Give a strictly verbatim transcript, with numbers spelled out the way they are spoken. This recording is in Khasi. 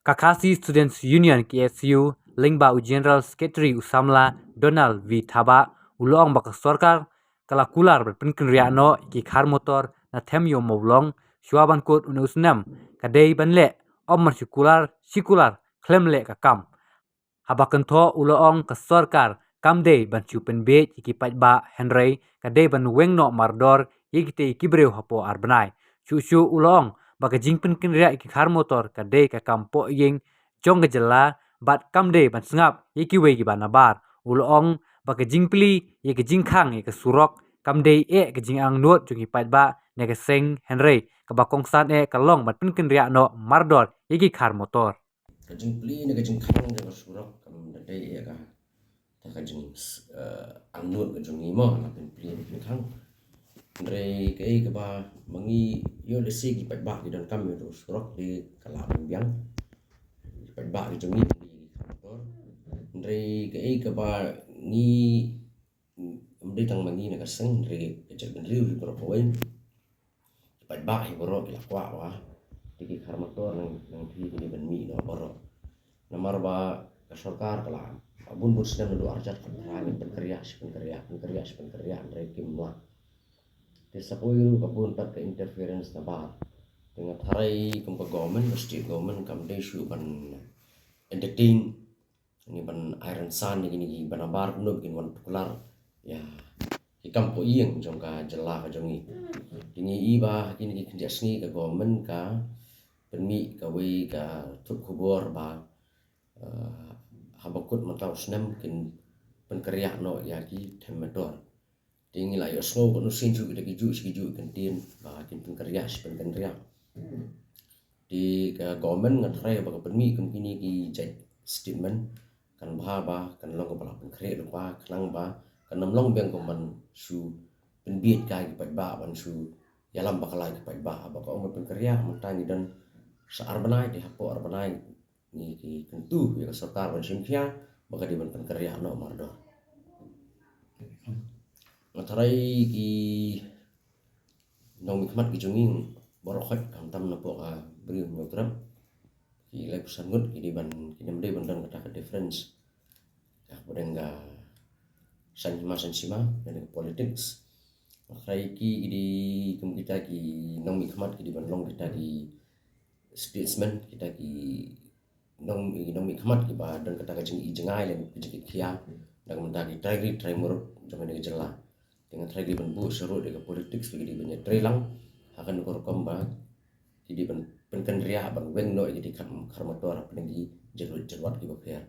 Ka Khasi Students Union, K S U, lyngba u General Secretary u samla Donald V Thabah, u la ong ba ka sorkar ka la kular ban pynkynriah noh ïa ki khar motor na them ïoh Mawlong, shuwa ban kut une u snem, ka dei ban leh, ym ban shu kular, shu kular, khlem leh ka kam. Haba kynthoh u la ong ka sorkar kam dei ban shu pynbiej ïa ki paidbah, hynrei ka dei ban weng noh mardor ïa kitei ki briew hapoh ar bnai. Shuh shuh u la ong ba ka jingpynkynriah ïa ki khar motor ka dei ka kam pohïing jong ka jylla bad kam dei ban sngap ïa kiwei kiba nabar. U la ong ba ka jingplie ïa ka jingkhang ïa ka surok kam dei eh ka jingangnud jong ki paidbah ne ka seng, hynrei kaba kongsan eh ka long ban pynkynriah noh mardor ïa ki khar motor. Ka jingplie ne ka jingkhang jong ka surok kam da dei eh ka, ta ka jing, eh, angnud ka jong ngi mo, la pynplie ne pynkhang. Hynrei kaei kaba ma ngi ïoh lehse ki paidbah ki donkam ïa u surok te ka la biang. Ki paidbah ki jong ngi ki khar motor. Hynrei kaei kaba ngi, ym dei tang ma ngi na ka seng, hynrei ka jaitbynriew hi baroh kawei. Ki paidbah hi baroh ki la kwah ba te ki khar motor nang, nang thie ki dei ban mih noh baroh. Namar ba ka sorkar ka la, bun bun snem naduh arjat khatphra ngi pynkynriah shi pynkynriah, pynkynriah shi pynkynriah, hynrei kim lah. Te sa poi ruh ka bun pat ka interference nabar. Te nga tharai kum ka government, ka state government kam dei shuh ban entertain, ngi ban ai rynsan ïa kine kiba nabar kumno ba kin wan tuklar ïa ki kam pohïing jong ka jylla ka jong ngi. Te ngi i ba ha kine ki khyndiat sngi ka government ka pynmih kawei ka thup khubor ba, eh, haba kut mynta u snem kin pynkynriah noh ïa ki them motor. Te ngi la ïohsngew katno sien shuh kita ki juh shi ki juh ki kyntien ba kin pynkynriah shi pynkynriah. Te ka government nga tharai ba ka pynmih kum kine ki jait statement kan bha ba kan long kaba la pynkhreh lypa, khnang ba kan ym long biang kum ban shu pynbiej ïa ki paidbah, ban shu ïalam bakla ïa ki paidbah. Ba ka ong ban pynkynriah, mynta ngi don sa ar bnai, te hapoh ar bnai ngi ki kyntu ïa ka sorkar ban shim khia ba ka dei ban pynkynriah noh mardor. Nga tharai ki nongmihkhmat ki jong ngi baroh khoit, khamtam napoh ka Bri u Hynñiewtrep, ki laiphew san ngut ki dei ban, kim dei ban don kata ka difference. Ka pdeng ka san sima san sima, pdeng ka politics. Nga tharai ki, ki dei kum kita ki nongmihkhmat ki dei ban long kita ki statesman, kita ki nong, ki nongmihkhmat kiba don kata ka jingi jngai lem ka jingkitkhia. Dang mynta ki trai ri trai muruk jong kane ka jylla. Te nga tharai ki dei ban buh shuh ruh da ka politics, ki dei ban ïatrei lang ha kane ka rukom ba ki dei ban pynkynriah ban weng noh ïa ki dei kham khar motor hapdeng ki jinglut jingwat kiba pher.